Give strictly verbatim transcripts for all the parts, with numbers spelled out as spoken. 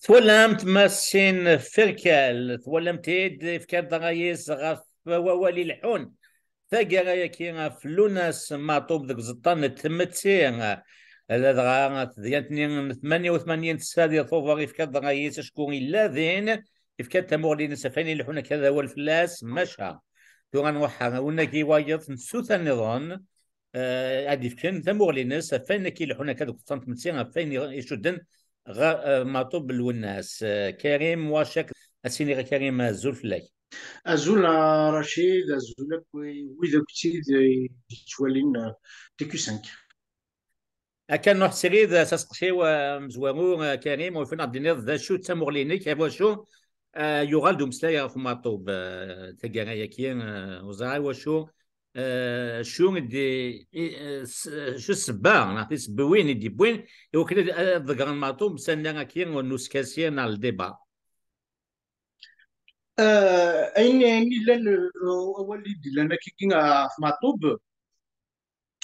Twalamt Massin Ferkal, twalamt-id, ifka-d ṛṛay-is ɣef wawal ileḥḥun taggara-agi ɣef Lwennas Meɛṭub deg uẓeṭṭa n tmetti. Ladɣa tadyant-nni n tmanya u tmanyin tesɛa di Tubeṛ, ifka-d ṛṛay-is acku illa din, ifka-d tamuɣli-ines ɣef wayen ileḥḥun akka d awal fell-as, maca tura nruḥ ar unagi wayeḍ n tsuta nniḍen, eh, ad d-ifken tamuɣli-ines ɣef wayen akka ileḥḥun akka deg uẓeṭṭa n tmetti, ɣef wayen icudden ɣer, eh, Meɛṭub Lwennas. Eh, Karim Wacak, ad s-iniɣ a Karim, azul fell-ak. Azul a Racid, azul akk i wid akk d tid yettwalin, eh, T Q cinq. Akka nruḥ srid s aseqsi-w, eh, amezwaru, eh, Karim, ufin ad d-tiniḍ d acu d tamuɣli-inek, ɣef wacu, eh, yuɣal-d umeslay ɣef Meɛṭub, eh, taggara-agi, eh, ur ẓriɣ ara wacu, eh, acu i d-, i, eh, s-, acu ssebba, neɣ tisebbiwin i d-yewwin i wakken ad, ad ḍeggren Meɛṭub s annar-agi n uskasi neɣ le débat. Euh, ayen, ayen yellan, euh, awal i d-yellan akkagi ɣef Meɛṭub,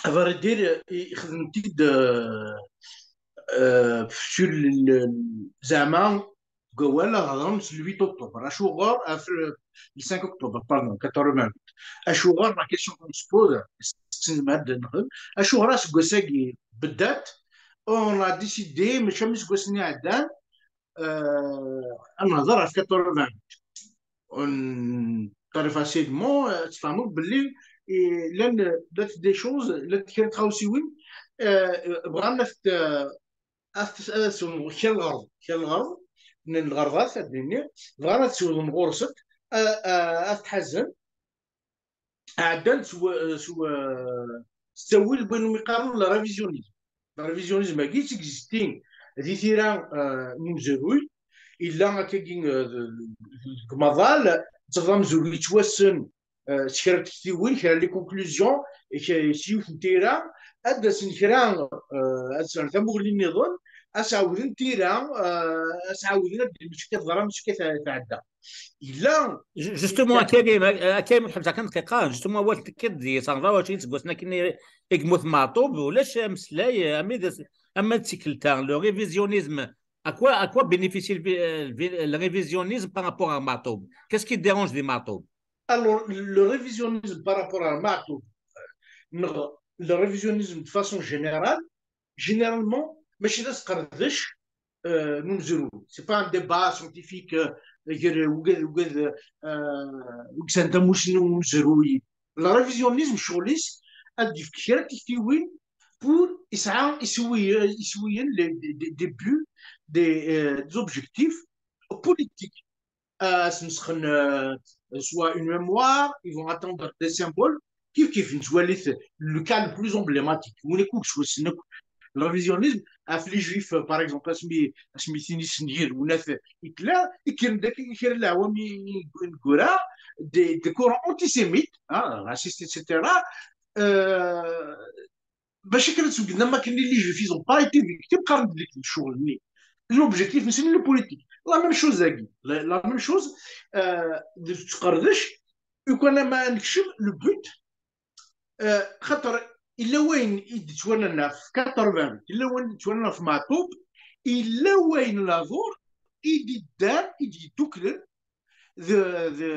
à vrai dire, i-, ixdem-t-id, euh, euh, sur le, le, zeɛma, deg wawal, ad hedren s le huit octobre. Acuɣer, ɣef le, le cinq octobre, pardon, quatre-vingt-huit. Acuɣer, la question qu'on se pose, s-, s-, ad nexdem, acuɣer aseggas-agi beddat, on a décidé, mačči am iseggasen iɛeddan, euh, ad nehder ɣef quatre-vingt-huit. On, très facilement, euh, ad tfehmeḍ belli, eh, llan, llant des choses, llant kra n tɣawsiwin, euh, bɣan ad t-, ad t-, ad siwḍen kra n lɣerḍ, kra n lɣerḍ, n lɣerḍat, ad d-nini, bɣan ad siwḍen ɣur-sent, euh, euh, ad t-ḥazen, ɛeddan s wa-, s wa-, s ttawil n wayen umi qqaren le révisionnisme. Le révisionnisme-agi yettexzisti di tira, euh, n umezruy, illa akkagi, euh, deg umaḍal, tafeḍ amezruy yettwassen, euh, s kra n tektiwin, kra n les conclusions, k-, s yiwet n tira, ad d-asen kra, euh, ad sɛun tamuɣli nniḍen, ad s-ɛawden tira, euh, ad s-ɛawden ad d-, acu akka teḍra, acu akka tɛ-, tɛedda. Yella. Ju-, justement, a Karim, a, a Karim, ḥebseɣ kan dqiqa, justement, awal tekkiḍ deg-s, ṛebɛa u ɛecrin seg wasmi akken i, i yemmut Meɛṭub, ulac ameslay, armi d as-, arma d tikkelt-a, le révisionnisme, à quoi, à quoi bénéficie le, vi-, le vi-, le révisionnisme par rapport à Meɛṭub? Qu'est-ce qui dérange de Meɛṭub? Alors, le révisionnisme par rapport à Meɛṭub, neɣ le révisionnisme de façon générale, généralement, mačči d asqerdec, euh, n umezruy. C'est pas un débat scientifique, euh, gar wigad, wigad, euh, wigsan tamussni n umezruy. Le révisionnisme, ccɣel-is, ad d-yefk kra n tiktiwin pour yesɛa iswi-, iswiyen, les, des, des, des buts, des, euh, des objectifs politiques. Euh, ad smesxen, euh, soit une mémoire, ils vont attendre des symboles. Kif kif nettwali-t, le cas le plus emblématique, win akk i yeswessen akk le révisionnisme, ɣef les juifs, euh, par exemple, asmi, asmi tin i sen-yerwin at Hitler, ikkren-d akka kra n leɛwam i, i, ineggura, des, des courants antisémites, hein, racistes, et cetera. Euh, bac akken ad sbedden am akken les juifs, ils ont pas été victimes, qqaren-d deg ccɣel-nni. L'objectif-nsen, le politique. La même chose dagi. La, la même chose, euh, d ttqerdec, ukan ama ad nekcem le but, euh, xaṭer illa wayen i d-yettwanan ɣef quatre-vingt-huit, illa wayen i d-yettwanan ɣef Meɛṭub, illa wayen ladur i d-iddan, i d-yedduklen d, d, d,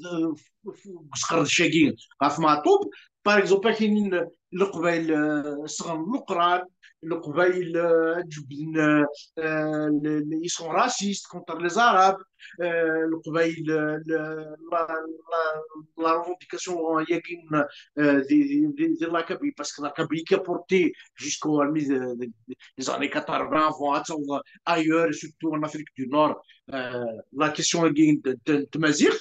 deg usqerdec-agi ɣef Meɛṭub. Par exemple, ad k-inin Leqbayel, euh, sɣen Leqran, Leqbayel, euh, ad jebden, euh, euh, le, le, ils sont racistes contre les Arabes, euh, Leqbayel, euh, le, la, la, la revendication, euh, yagi, euh, de, de, de, de la Kabylie, parce que la Kabylie qui a porté jusqu'aux années, euh, de, de, les années quatre-vingts, avant, ailleurs, et surtout en Afrique du Nord, euh, la question de, de, de Tamazight,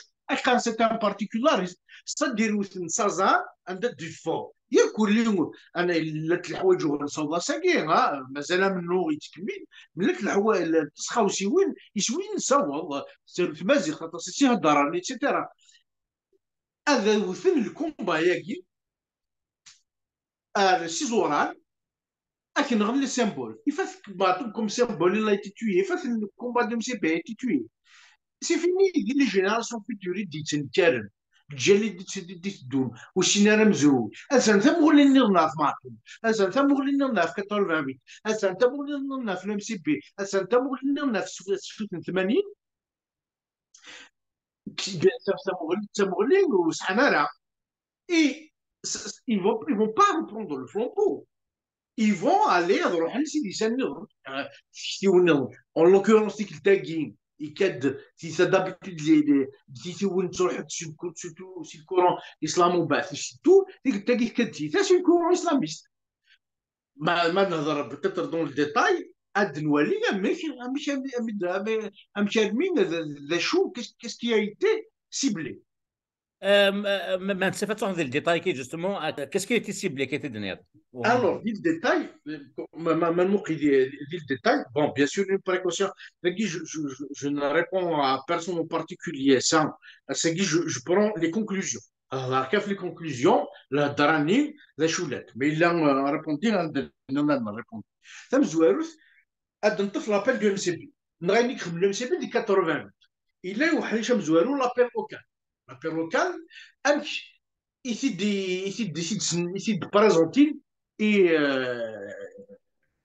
c'est un particularisme. C'est-à-dire, c'est un, un, un défaut. Yir kulli, ana llant leḥwayeǧ ur nessaweḍ ass-agi, ha, mazal amennuɣ yettkemmil, llant leḥwa-, llant txawsiwin, iswi nessaweḍ, s tmaziɣt, aṭas i s-iheddren, et cetera. Ad awten lkumba-agi, ar s iẓuran, ad k-nɣen les symboles. Ifat Meɛṭub comme symbole, il a été tué. Ifat le combat de M C P a été tué. C'est fini, les générations futures i d-yettnekkaren. Ǧǧan-d i d-, i d-iteddun, ur sin ara amezruy. Atan tamuɣli nniḍen ɣef Meɛṭub, atan tamuɣli nniḍen ɣef quatre-vingt-huit, atan tamuɣli nniḍen ɣef le M C P, atan tamuɣli nniḍen ɣef sufut n tmanyin. Tamuɣli, tamuɣli ur sɛan ara. Et s-, s-, ils vont, ils vont pas reprendre le flambeau. Ils vont aller ad ruḥen s idisan nniḍen, euh, tiktiwin nniḍen. En l'occurrence, tikkelt-agi, ikad-d tiyita d'habitude, les, les, tiktiwin ttruḥent surtout, surtout si le courant islamo-ba'ath, surtout, tikkelt-agi ikad-d tiyita si le courant islamiste. Ma, ma nehḍer peut-être dans le détail, ad nwali amek, amek, amek, amek, amek armi d, d acu, qu'est-ce, qu'est-ce qui a été ciblé. Euh, ma, ma, ma ntsef ad truḥeḍ di le détail ki, justement, euh, qu'est-ce qui a été ciblé, qu'est-ce que tu dis? Alors, di le détail, euh, ma, ma, ma nmuqel di, di le détail, bon, bien sûr, une précaution. Dagi, je, je, je, je ne réponds à personne en particulier, ça, ça, je, je prends les conclusions. Alors, كاف les conclusions, la dernière, la choulette. Mais il a, euh, répondu, hein, de, non, non, non, répondu. Tamezwarut, ad neṭṭef l'appel du M C P. Neɣ ayen i yexdem le M C P di quatre-vingt-huit. Yella uḥric amezwaru, l'appel local. L'appel local, amek i t-id-, i t-id-, i t-id-, i t-id-présentin i, euh,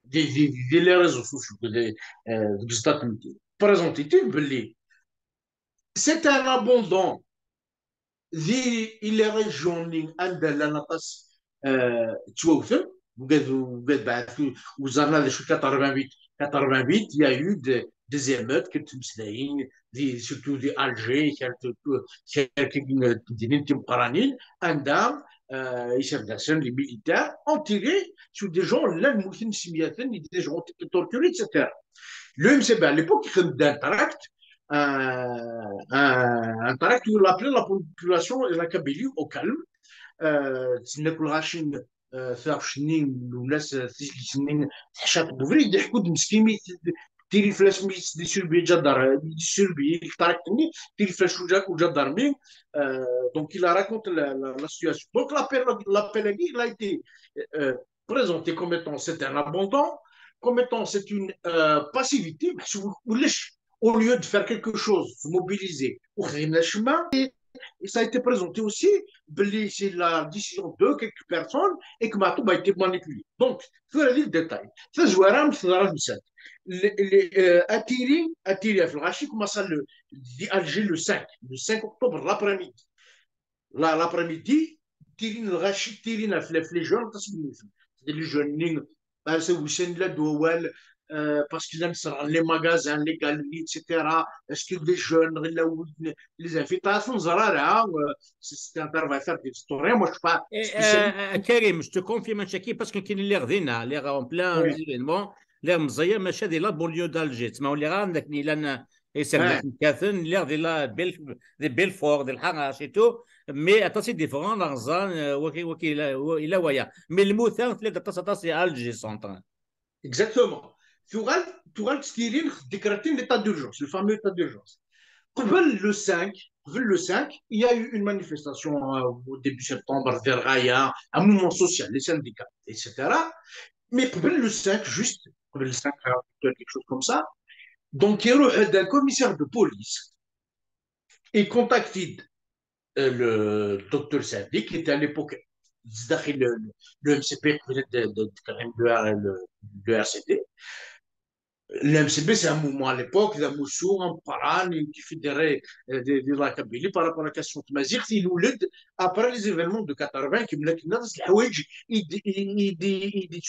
di, di, di les réseaux sociaux, di, euh, deg zdat n ti. Présentin-t-id belli c'est un abandon di, i les régions-nni anda llan aṭas, euh, ttwawten, ugad, ugad bɛed, ur ẓerren d acu quatre-vingt-huit, quatre-vingt-huit, il y a eu de, des émeutes, kra n tmeslayin, di, surtout di Alger, kra n, kra n temdinin timeqqranin, anda, euh, iserdasen, les militaires, ont tiré sur des gens, llan mmuten s imyaten, des gens ont été torturés, et cetera. Le M C P à l'époque, il a un tract, un, un, un tract où il appelait la population et la Kabylie au calme. Euh, c'est une lɣaci, euh, taɣect-nni, lwennas, euh, tislit-nni, teḥca deg ubrid, iḥku-d meskin mi t-, tiri fell-as mi s-, di surbi ǧadar, di surbi, le tract-nni, tiri fell-as uǧa-, uǧadarmi. Euh, donc, il raconte la, la, la situation. Donc, l'appel, l'appel-agi, il a été, euh, présenté comme étant c'est un abandon, comme étant c'est une, euh, passivité, mais si vous voulez, au lieu de faire quelque chose, se mobiliser, ou rien, et ça a été présenté aussi, belli c'est la décision de quelques personnes et que Matoub a été manipulé. Donc, tura di le détail. Tazwara, am teḍra temsalt. Le, le, euh, atiri, atiri ɣef lɣaci, commence le, di Alger le cinq, le cinq octobre, l'après-midi. La, l'après-midi, tirin lɣaci, tirin ɣef, ɣef les jeunes, aṭas n yimuten. C'est les jeunes-nni, parce que wussan la d wawal, euh, parce que llan sserɣen les magasins, les galeries, et cetera. Est-ce que les jeunes, la, les infiltrations, ur neẓri ara, euh, c'est, c'est un travail à faire des historiens. Moi, je suis pas spécialiste. Euh, Karim, je te confirme, Chaki, parce que كاين اللي غدينا، اللي en plein événement, اللي مزيان، ماشي هذه la banlieue d'Alger، تسمى، واللي غا عندك لان et c'est vrai, كاثن اللي غادي لا بيل، دي بيلفور، دي الحراش et tout. Mais aṭas i d-yeffɣen, rẓan, euh, waki, waki, ila, ila waya. Mais lmuta, tella aṭas, aṭas i Alger centre. Exactement. Tuɣal, tuɣal tirin décréter l'état d'urgence, le fameux état d'urgence. Qbel le cinq, qbel le cinq, il y a eu une manifestation, euh, au début septembre, vers Gaïa, un mouvement social, les syndicats, et cetera. Mais qbel le cinq, juste, qbel le cinq, quelque chose comme ça. Donc, il y a un commissaire de police et contacté, euh, le docteur Sadi, qui était à l'époque, le, le M C P, de, de, de, le, le R C D. Le M C P, c'est un mouvement à l'époque, d'un mouvement, un parani qui fédérait, euh, de, de la Kabylie par rapport à la question de Mazir, il nous l'aide après les événements de quatre-vingts, qui me l'a dit, il, il, il, il, il,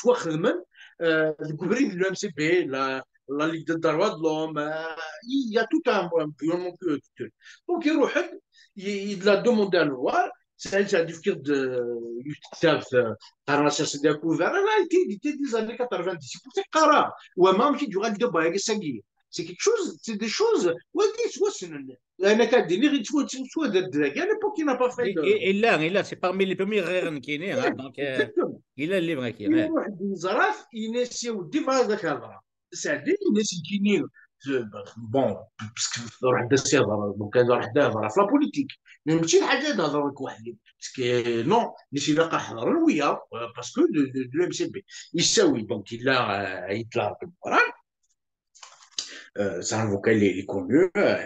euh, le M C P, la, la Ligue des droits de l'homme, euh, il y a tout un, un, un, un, donc, il, il a demandé à le voir, c'est-à-dire, il a dit, euh, il a été édité des années quatre-vingt-dix. C'est pour ça que, ouais, même qui du de c'est quelque chose, c'est des choses, ouais, soit c'est une, à l'époque, il n'a pas fait. Et, et là, et là, c'est parmi les premiers rêves qui est, hein, donc, euh, il a le livre qui est. Il essaie de démarrer. C'est-à-dire, il est bon, parce que donc, la politique. Mais je suis parce que non, mais c'est là, parce que de, de, de l'M C P. Il sait, oui, donc il a, euh, Hitler, voilà. Euh, c'est un avocat, il est connu. Euh,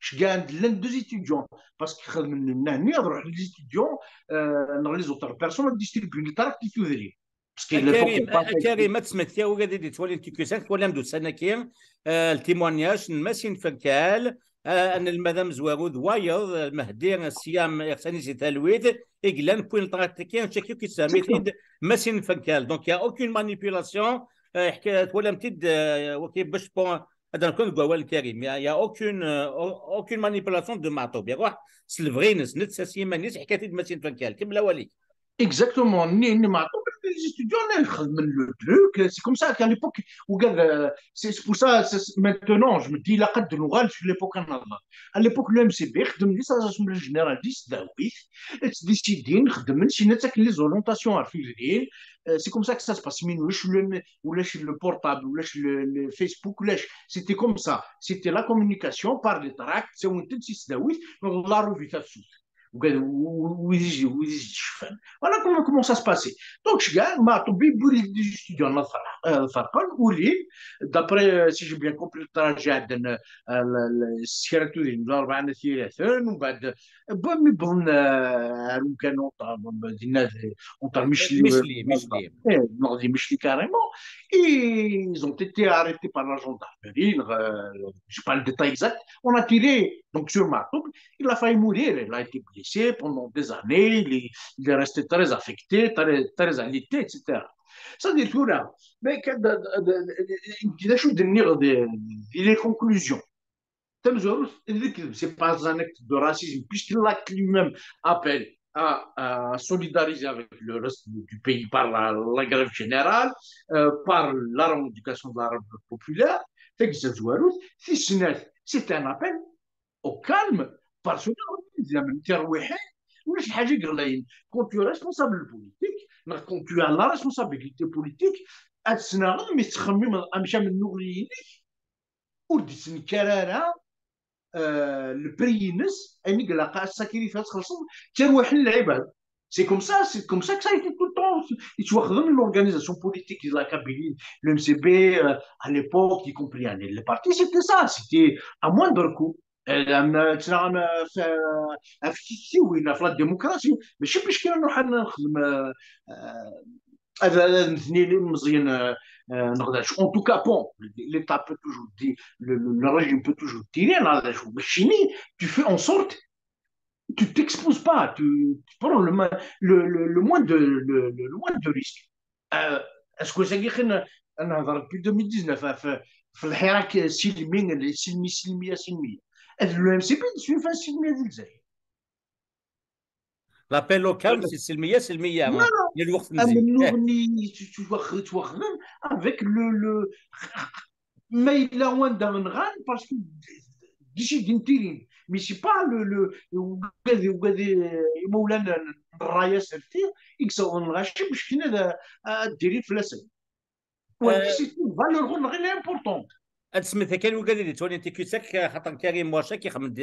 Cegɛen-d, llan deux étudiants, parce que xedmen nehni ad ruḥen les étudiants, euh, neɣ les autres personnes ad distribuent les tracts i tudrin. Parce que l'époque Karim, est pas a Karim, ad tesmektiḍ wigad i d-yettwalin tikkusa, twalam-d ussan-agi, euh, le témoignage n Masin Fankal, euh, anelmad amezwaru d wayeḍ, Mehdi Siyam, iɣsan-is di talwit, i yellan wwin le tracts-agi, chaque qui s'amène-t-id Masin Fankal. Donc, il y a aucune manipulation, euh, ḥka-, twalam-t-id, euh, waki bac bon, ad nrukun deg wawal n Karim. Il y a, il y a aucune, euh, au-, aucune manipulation de Maɛṭub. Iruḥ s lebɣi-ines, netta s yiman-is, ḥka-t-id Masin Fankal. Kemmel awal-ik. Exactement. Ni, ni Maɛṭub, les étudiants, là, ils xedmen le truc. C'est comme ça qu'à l'époque, regarde, euh, c'est c'est pour ça, c'est- c'est- maintenant, je me dis, la carte de l'oral sur l'époque en avant. À l'époque, le M C B, خدم les associations générales, dix, dix-huit, et décidé, خدم, c'est les orientations à février. Euh, c'est comme ça que ça se passe. Mais nous, je suis le, ou là, je suis le portable, ou là, je suis le, le Facebook, ou là, je- c'était comme ça. C'était la communication par les tracts, c'est un tel six, dix-huit, donc la revue, ça se Voilà comment, comment ça se passait. Donc, je gagne, ma tobi, bouli des étudiants, d'après, euh, si j'ai bien compris le trajet, euh, le, le, c'est tout, une, l'arba, on a fait, euh, on va de, bon, mais bon, euh, on a, on a, on a, Michli, Michli, Michli. Eh, non, des Michli carrément. Et ils ont été arrêtés par la gendarmerie. Euh, je parle de détail exact. On a tiré donc sur Maartoub. Il a failli mourir. Il a été blessé pendant des années. Il est, il est resté très affecté, très, très alité, et cetera. Ça, c'est tout là. Mais que, de, de, de, de, de, de, de, de, de, les conclusions. Tamezwarut, c'est pas un acte de racisme, puisqu'il a lui-même appelé à, à solidariser avec le reste du pays par la, la grève générale, euh, par la revendication de la République populaire. Tagi tamezwarut, tis snat, c'est un appel au calme, parce que, quand tu es responsable politique, quand tu as la responsabilité politique, ad tnaɣeḍ mi tettxemmimeḍ amek am nnuɣli-inek, ur d-yettnekkar ara, euh, le prix-ines, ayen i ilaq ad sakrifiɣ ad txellṣeḍ, ttarwiḥen lɛibad. C'est comme ça, c'est comme ça que ça a été tout le temps. Yettwaxdem l'organisation politique de la Kabylie, le M C B, euh, à l'époque, y compris, hein, le parti, c'était ça, c'était à moindre coût. Euh, am, euh, ttnaɣen, euh, f, euh, ɣef tiktiwin, ɣef la démocratie. Mačči bac kan nruḥ ad nexdem, euh, euh, ad, ad, ad netni d ilemẓiyen, euh, euh, neɣ d acu. En tout cas, bon, l'État peut toujours dire, le, le, le régime peut toujours tirer, là, là, mais chez nous, tu fais en sorte, tu t'exposes pas, tu, tu prends le, ma- le, le, le moins de, le, le, le moins de risques. Euh, est-ce que ça y est, on a depuis deux mille dix-neuf, ف, ف, في الحراك السلمي، السلمي، سلمية، سلمية. Le M C B, c'est une fin سلمية ديال الجزائر. L'appel au calme, c'est سلمية، سلمية. Voilà. Il y a le وقت Am مزيان. nnuɣni, tu, tu vois, tu vois, avec le, le, ma yella wanda nɣan, parce que décident tirin. Mais c'est pas le, le, وكذا، وكذا، يمولان الراية سرتي، يكسرون الغاشي باش كنا ذا، آه، ديري فلاسن. آه. C'est une valeur غير importante. Ad smetha kan wigad i d-yettwalin tikkusa-k, xaṭer Karim Mourchak ixdem-d,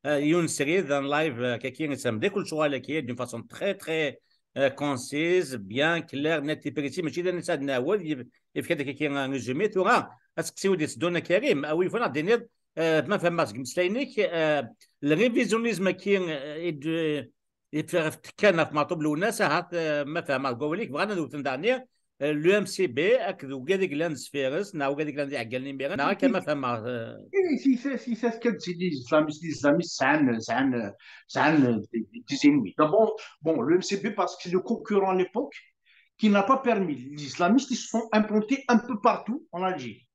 euh, yiwen srid, un live, euh, kaki, isemma-d akk lecɣal-agi d'une façon très, très, euh, concise, bien, claire, nette et précise, mačči d ayen ad nɛawed, yef-, yefka-d kaki un résumé. Tura, aseqsi wi d-yetteddun a Karim, awi yufan ad d-tiniḍ, euh, ma fehmeɣ seg imeslayen-ik, euh, le révisionnisme-agi, euh, i d-, i d-, tekkan ɣef Maɛṭub Lwennas, ahat, euh, ma fehmeɣ deg wawal-ik, bɣan ad wten daɣni, euh, le M C B akked wigad i yellan sfir-s, neɣ wigad i yellan d iɛeggalen imiren, neɣ akka ma fehmeɣ, euh, Eh, si c'est, si c'est que c'est les islamistes, les islamistes, c'est un, c'est un, c'est un, euh, des, des ennemis. D'abord, bon, le M C B, parce que le concurrent à l'époque, qui n'a pas permis, les islamistes, ils se sont implantés un peu partout en Algérie.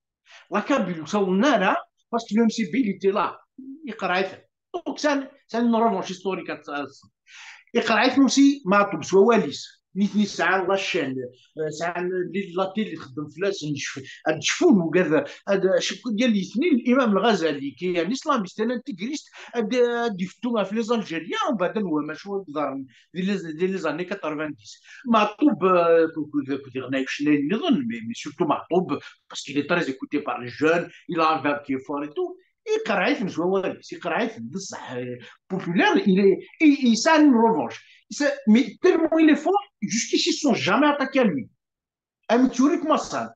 La Kabylie, ça, on a là, parce que le M C B, il était là. Il était là. Donc, c'est un, c'est une revanche historique à ça. Il était là aussi, Maartoub, soit Wallis. Nitni sɛan la chaîne, euh, sɛan la télé txeddem fell-asen, ad cfun, wigad, ad cfun, deg yal yitni, l'imam Al-Ghazali, qui est un islamiste, un intégriste, ad, ad yeftu ɣef les Algériens, baden wa macu yeḍran di les, di les années quatre-vingt-dix. Maɛṭub, euh, akked, akked iɣnayen nniḍen, mais, mais surtout Maɛṭub, parce qu'il est très écouté par les jeunes, il a un verbe qui est fort et tout. Iqerreɛ-iten s wawal-is, iqerreɛ-iten, bessah, euh, populaire, il est, il, il, c'est une revanche. C'est, mais tellement il est fort, jusqu'ici, ils se sont jamais attaqués à lui. Amek tura i k-maṣṣan.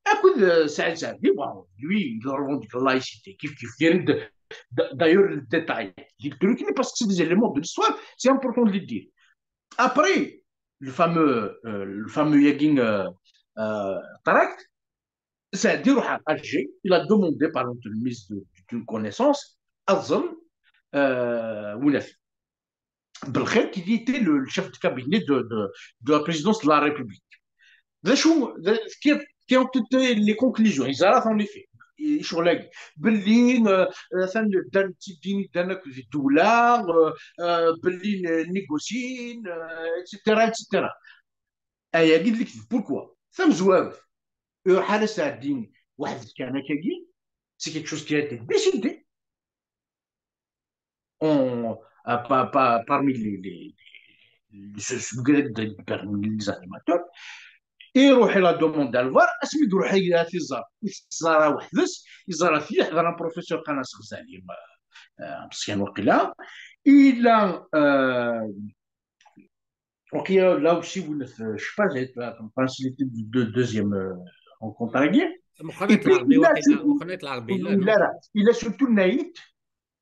Akked, euh, Saɛid Saɛdi, bon, lui, il revendique la laïcité, kif kif, il y a une de- D- D'ailleurs, le détail du truc, parce que c'est des éléments de l'histoire, c'est important de le dire. Après, le fameux, euh, le fameux Yagin euh, euh, Tarakt, c'est-à-dire à Alger, il a demandé par l'entremise de- d'une connaissance à Zon euh, Ounafi. Belkhiat, qui était le, le chef de cabinet de, de, de la présidence de la République. D acu, d- qui, qui ont été les conclusions? Ils arrêtent en effet. Icɣel-agi, belli, euh, euh, atan ddan d tiddin, ddan akked ddewla, euh, euh, belli n- négocient, euh, et cetera, et cetera. Ayagi d lekdeb. Pourquoi? Tamezwarut, ur ḥala sɛeddin waḥed kan akkagi, c'est quelque chose qui a été décidé en, à- pa- pa- parmi les, les, les, ce- ce groupe de- parmi les animateurs. Iruḥ la demande à le voir, asmi d-iruḥ ad t-iẓer, ur t-iẓer ara weḥd-s, iẓer-it yiḥder un professeur Qanas Ghazali, euh, un ancien waqila. Il a, euh, donc il y a là aussi, vous ne, je sais pas, c'est la tranquillité du de- deuxième euh, rencontre à Guy. Et puis, il a surtout, il a, il a surtout Naït,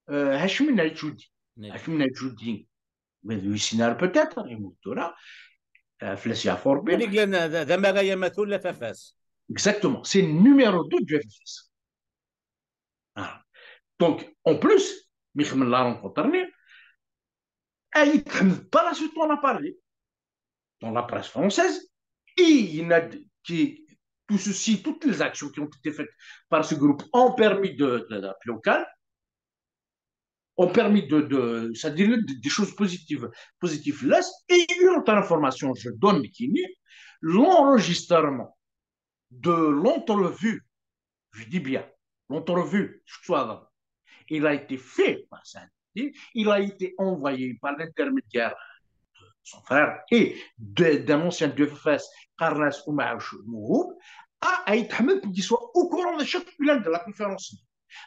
euh, Hachmi Naït Choudi. Hachmi Naït Choudi, mais lui, Sinar peut-être, il est mort là, euh, Flassia Forbin. Exactement, c'est le numéro deux du F F S. Ah. Donc, en plus, mi xedmen la rencontre-nni, Aït Ahmed, par la suite, on a parlé dans la presse française, et il y en a de- qui, tout ceci, toutes les actions qui ont été faites par ce groupe ont permis de, de, de l'appeler au calme, ont permis de, de c'est-à-dire de- des choses positives, positives là, et une autre information, je donne, qui est l'enregistrement de l'entrevue, je dis bien, l'entrevue, ce soir, il a été fait par Saint-Denis, il a été envoyé par l'intermédiaire de son frère et de- d'un ancien du F F S, Carles Oumaouch Mouhoub, à Aït Ahmed pour qu'il soit au courant de chaque plan de la conférence.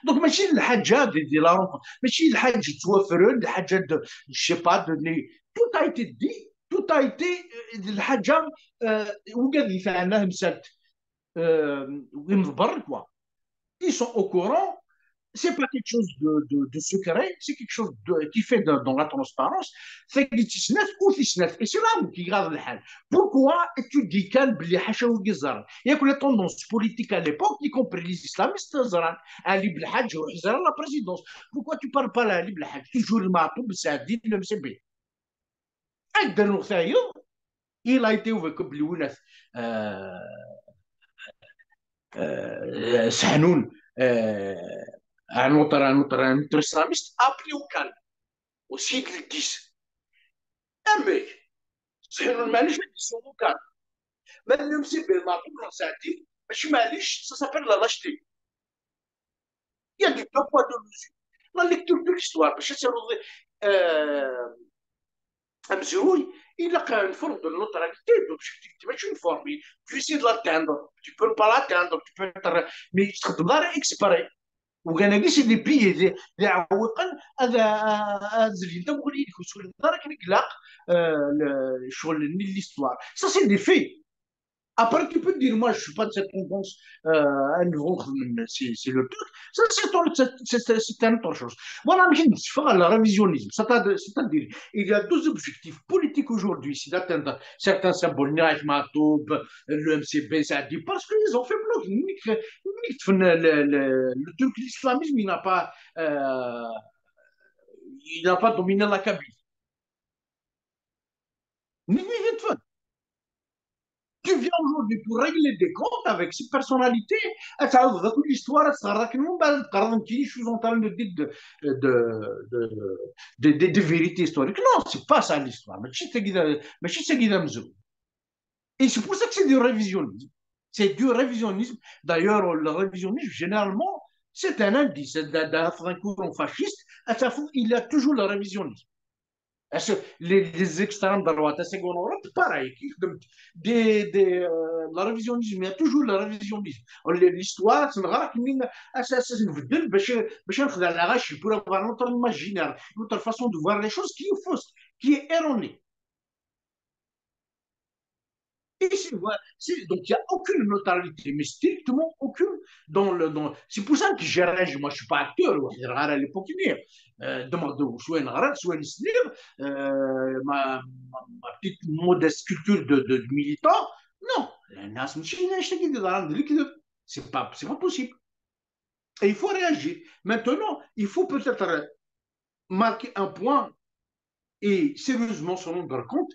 Donc, ماشي الحاجة دي, دي la rencontre, ماشي الحاجة توفرون, الحاجة de, je sais pas, de, tout a été dit, tout a été, euh, الحاجة, euh, وقاعد يفعلها مسالت. Euh, وين البر, quoi. Ils sont au courant. C'est pas quelque chose de, de, de secret, c'est quelque chose de, qui fait de- dans la transparence. C'est qui tisnef ou tisnef. Et c'est là où qui garde le hal. Pourquoi tu dis كان بلي حاشا ويزر? Il y a que les tendances politiques à l'époque, y compris les islamistes, زران Ali Belhadj, زران la présidence. Pourquoi tu parles pas là, Ali Belhadj? Toujours le marteau, Saadi, le M C B. Anda نغتايض, il a été évoqué بلي وين, euh, euh, Sahnoun, euh, un autre, un autre, un autre islamiste, appelé au calme, au site le dix. Amek, Sahnoun, معليش, ils sont au calme. Même le M C B, Martin Saadi, ماشي معليش, ça s'appelle la lâcheté. Il y a du deux poids, deux mesures. La lecture de l'histoire, باش تسير, euh, amezruy, il a une forme de neutralité, d'objectivité, mais une forme. Tu essaies de l'atteindre, tu peux pas l'atteindre, tu peux être, mais تخدم دار exprès. وكان هادي c'est des piliers, des, des عوائق, هذا, هذا زلين تمغلي لك وسول دار كان يقلق, euh, le, شغل l'histoire. Ça, c'est des faits. Après, tu peux dire, moi, je suis pas de cette tendance, euh, à nouveau, c'est c'est le truc. Ça, c'est autre- c'est- c'est- c'est- c'est une autre chose. Voilà, mais je ne suis pas le révisionnisme. C'est-à-dire, c'est-à-dire, il y a deux objectifs politiques aujourd'hui. C'est d'atteindre certains symboles, Niaï Matoub, le M C B, ça dit, parce qu'ils ont fait bloc. Nik- nik- le, le, le, le truc, l'islamisme, il n'a pas, euh, il n'a pas dominé la Kabylie. Nik- nik- nik- Tu viens aujourd'hui pour régler des comptes avec ces personnalités. Ad tɛawdeḍ akk l'histoire, ad teɣreḍ akken, من بعد تقرض nekkini, je suis en train de dire de, de, de, de, de, de vérité historique. Non, c'est pas ça l'histoire. ماشي تاكي دا, ماشي تاكي دا مزول. Et c'est pour ça que c'est du révisionnisme. C'est du révisionnisme. D'ailleurs, le révisionnisme, généralement, c'est un indice. C'est un courant fasciste. Il y a toujours le révisionnisme. Est-ce que les, les extrêmes droites, c'est qu'on aura pareil, qui, des, des, euh, le révisionnisme, il y a toujours le révisionnisme. On- L'histoire, c'est une rare qui, باش باش نخدع الغاشي, pour avoir notre imaginaire, notre façon de voir les choses qui est fausse, qui est erronée. Et c'est, voilà, c'est, donc, il n'y a aucune neutralité, mais strictement aucune dans le. Dans, c'est pour ça que j'ai réagi. Moi, je ne suis pas acteur, ou à l'époque, euh, demande, soit une règle, soit une slip, euh, ma, ma, ma petite modeste culture de, de, de militant. Non, c'est pas, c'est pas possible. Et il faut réagir. Maintenant, il faut peut-être marquer un point et sérieusement se rendre compte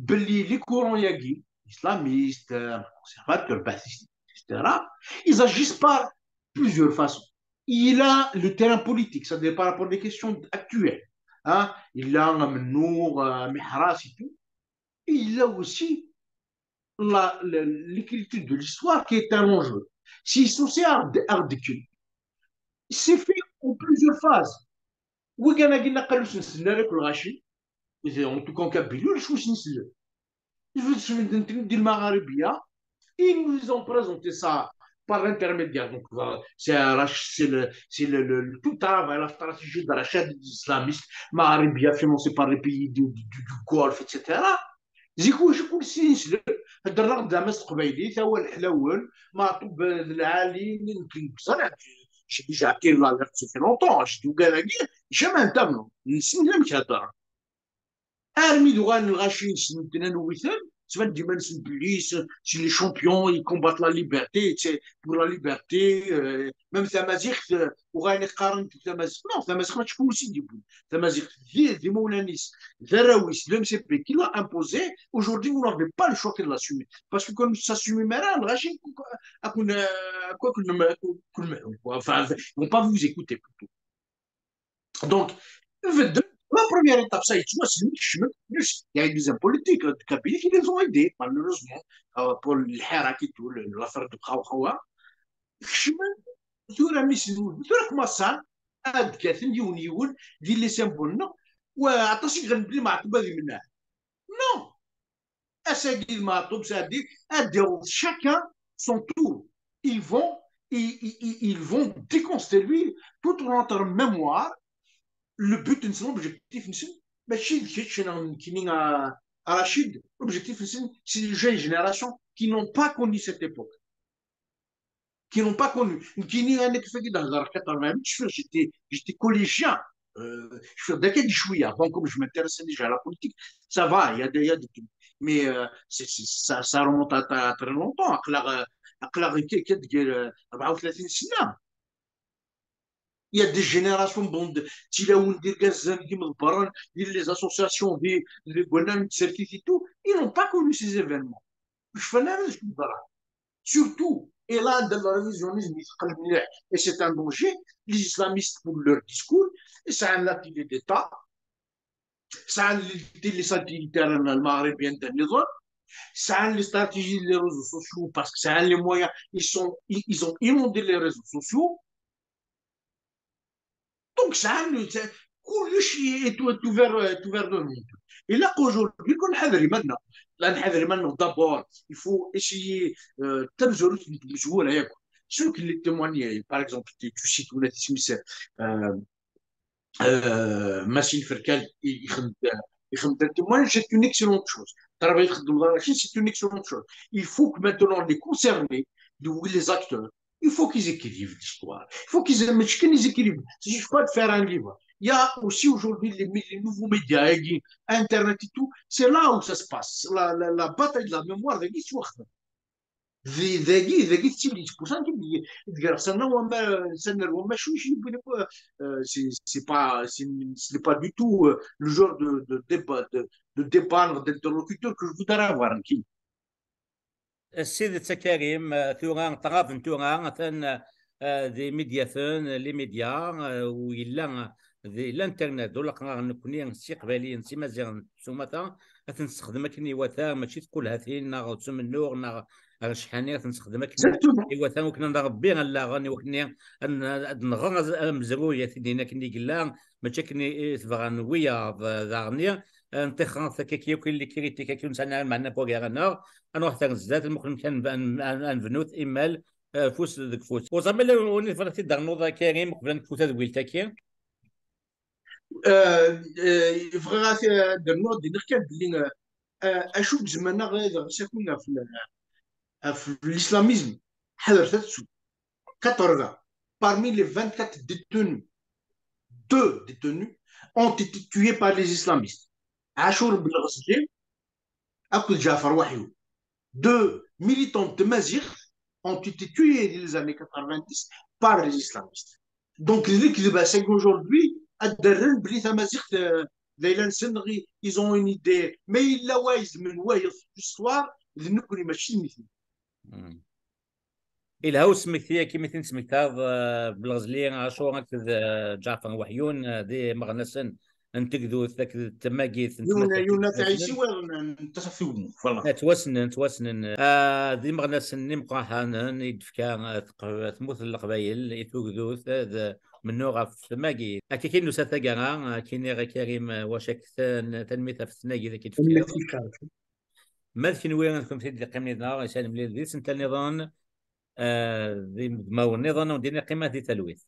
que les courants yagi, islamistes, euh, conservateurs, ba'thistes, et cetera, ils agissent par plusieurs façons. Il a le terrain politique, c'est-à-dire par rapport aux questions actuelles. Hein, il a Mennour, euh, Mihras et tout. Et il a aussi la, la, l'écriture de l'histoire qui est un enjeu. C'est censé ardicule. C'est fait en plusieurs phases. Wigana Gina Kalusin Sinarek Rashi, en tout cas en Kabylie, je suis sincère. Je suis du Maghrébia. Ils nous ont présenté ça par l'intermédiaire. Donc, c'est le, c'est le, le, le, tout travail, la stratégie de la chaîne islamiste, Maghrébia, financée par les pays du, du, du Golfe, et cetera. Ziku, je suis sincère. هضرنا قدام القبايلي، تا هو الحلاول، معطوب العالي، j'ai déjà attiré l'alerte, ça fait longtemps, je dis, jamais entendu, نسمع لم كهضر. Armi d-uɣalen lɣaci-nsen, ddren witen, ttban-d iman-nsen belli c'est les champions, ils combattent la liberté, c'est pour la liberté, euh, même tamaziɣt, euh, uɣalen qqaren-d tamaziɣt. Non, tamaziɣt mačči kunsi d-yewwin. Tamaziɣt d, d imawlan-is, d arraw-is, l'M C P qui l'a imposé. Aujourd'hui, vous n'avez pas le choix que de l'assumer. Parce que quand vous assumez, lɣaci, quoi, quoi, quoi, quoi, quoi, enfin, ils vont pas vous écouter plutôt. Donc, la première étape, ça y est, tu vois, c'est lui qui chemin, plus, il y a des hommes politiques, euh, de Kabylie qui les ont aidés, malheureusement, euh, pour le Hirak et tout, le, l'affaire de Khawa Khawa. Chemin, tu as mis, tu as commencé à, ad kkaten yiwen yiwen di les symboles, non? Wa, aṭas i iɣenbli Maɛtub ad imneɛ. Non. Ass-agi d Maɛtub, c'est-à-dire, ad d-yaweḍ chacun son tour. Ils vont, ils, ils, ils, ils vont déconstruire toute notre mémoire. Le but, l'objectif, mačči d kečč neɣ nekkini, à, à Rachid, l'objectif, c'est les jeunes générations qui n'ont pas connu cette époque, qui n'ont pas connu. Nekkini, أنا كيف قلت لك، quatre-vingt-huit, j'étais, j'étais collégien. Euh, je suis d'accord, je suis avant, comme je m'intéressais déjà à la politique, ça va, il y a des, il y a des trucs. Mais, euh, c'est, c'est, ça, ça remonte à, à très longtemps. Aql-aɣ, euh, aql-aɣ كي, كي تقول, euh, أربعة وثلاثين سنة. Il y a des générations, bon, de, tilawin d irgazen d imḍebbren, di les associations, di, di gwanan n tsertit et tout, ils n'ont pas connu ces événements. Ur cfan ara d acu yeḍran. Surtout, et là, dans le révisionnisme, et c'est un danger, les islamistes, pour leur discours, et c'est un atelier d'État, c'est un, les satellites المغربيين, c'est les stratégies des réseaux sociaux, parce que c'est les moyens, ils sont, ils, ils ont inondé les réseaux sociaux. Donc, ça, c'est, كلشي est, est ouvert, est ouvert de monde. Et là, aujourd'hui, كون نحذر منا. Là, نحذر منا, d'abord, il faut essayer, euh, تمزورت مزورة, ياك. Ceux qui les témoignent, par exemple, tu, tu cites, ولا تسمي, euh, euh, Massine Ferkal, il, il, il, c'est une excellente chose. Travail, c'est une excellente chose. Il faut que maintenant les concernés, les acteurs, il faut qu'ils écrivent l'histoire. Il faut qu'ils aiment ce qu'ils écrivent. Il ne suffit pas de faire un livre. Il y a aussi aujourd'hui les, les nouveaux médias, Internet et tout. C'est là où ça se passe. La, la, la bataille de la mémoire, c'est l'histoire. Dagi, dagi, c'est pour ça que c'est pas, c'est pas du tout, euh, le genre de, de débat, de, de débat, d'interlocuteur que je voudrais avoir. S tidet a Karim, tura ṭṭraben tura atan, eh, d imedyaten, les médias, eh, u yella di l'internet, d ulaqrar nekkni s Iqbayliyen, s Imaziɣen s umata, ad ten-nessexdem akken iwata, mačči d tqulhatin neɣ d umennuɣ neɣ d cḥani, ad ten-nessexdem akken iwata, wakken ad nṛebbi allaɣen, i wakken ad nɣer amezruy, ad t-id-nini akken i yella, mačči akken i, i t-bɣan wiyaḍ, eh, daɣen, eh, nṭixer-t akka akk, les critiques akk ur nesɛi ara lmeɛna n wagar-nneɣ, ad nruḥ ar zdat, ad nmuqel amek ad nbnut imal, eh, afus deg ufus. Ur ẓriɣ ma yella win tebɣiḍ ad t-id-ternuḍ a Karim, uqbel ad nekfu tadwilt-agi. Eh, eh, bɣiɣ ad, eh, d-rnuɣ, ad d-iniɣ kan belli, eh, euh, acu i izemren ad aɣ-yesɛef ɣef l-, ɣef l'islamisme? Ḥadret ad ttu. Quatre-vingts. Parmi les vingt-quatre détenus, deux détenus ont été tués par les islamistes. Ɛacur Belɣezli akked Ǧaɛfer Weḥyun. Deux militants de Maziɣt ont été tués dans les années quatre-vingt-dix par les islamistes. Donc, d lekdeb ass-agi aujourd'hui, ad d-rren belli tamaziɣt, euh, d ayla-nsen, ils ont une idée. Mais yella wa izemren wayeḍ l'histoire, d nekkni, mačči d nitni. Ilha usmekti-agi mi t-in-tesmektaḍ, eh, Belɣezli Ɛacur akked, eh, Ǧaɛfer Weḥyun, eh, d imeɣnasen n tegdut akked tmagit n Yuna, tmagit. Yuna Tɛisi wayeḍ n, n Tasaft Ugemmun. Voilà. Ttwassnen, ttwassnen. Ah, d imeɣnasen imeqqranen i d-tefka, eh, teq-, tmurt n Leqbayel i tugdut, eh, d mennuɣ ɣef tmagit. Akka kan nusa taggara, eh, kiniɣ a Karim, eh, wac ak tan-, tanemmirt ɣef tnagit akka d-tefkiḍ. Ma d kenwi ad ken-id-iqqimen yid-neɣ, isal mlil di sental niḍen, eh, d imedmawen niḍen, ur d-iqqimen di talwit.